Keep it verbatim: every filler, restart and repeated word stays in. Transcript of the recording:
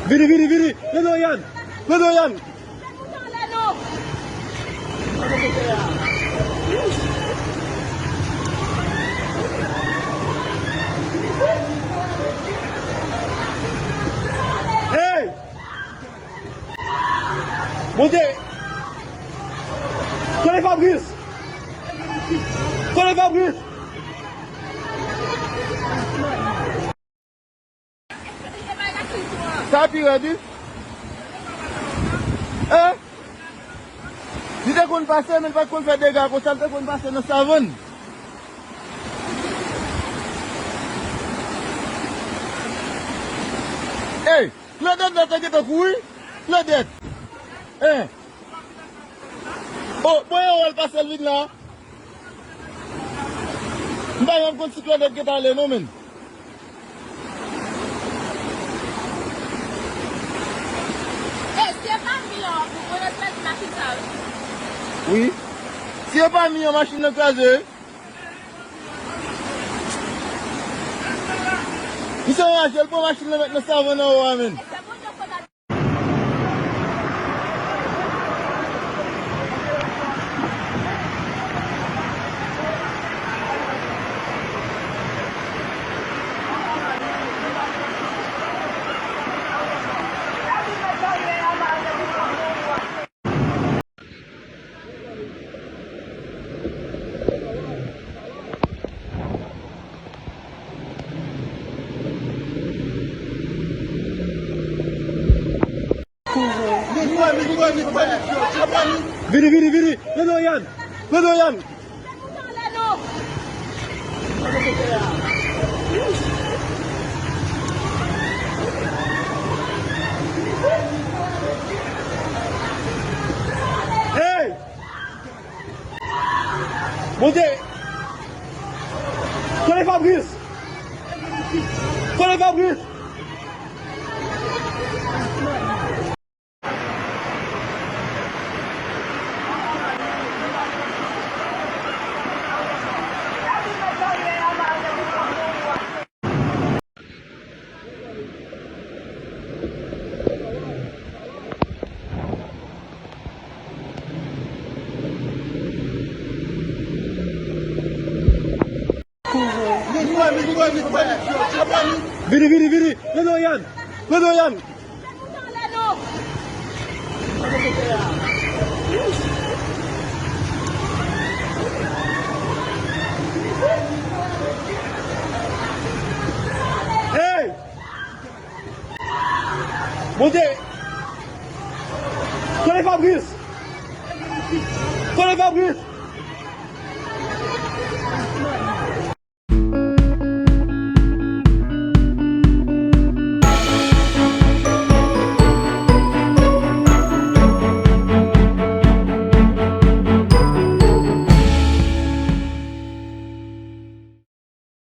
Vini, vini, vini. Lè nou, Yann. Lè nou, Yann. Hey! Monte! Kote Fabrice? Kote Fabrice? Sa pi rèd, wi. Hein? Li te konn pase, men li pa t konn fè dega konsa, li te konn pase nan savann. Ey, Claudette la te gentan kouri. Claudette. Hein? Oh, bon, yo wè l pase l vin la. M pa janm konn si Claudette gentan ale non, menn. Ey, si e pa mi an, pou konnen se ti machin sa, wi. Wi. Si e pa mi an, machin nan kraze, wi. Misye anraje, l pran machin nan, met nan savann anwo a, menn. Vini, vini, vini. Lè nou, Yann. Lè nou, Yann. Hey! Monte! Kote Fabrice? Kote Fabrice? Vini, vini, vini. Lè nou, Yann. Lè nou, Yann. Hey! Monte! Kote Fabrice? Kote Fabrice?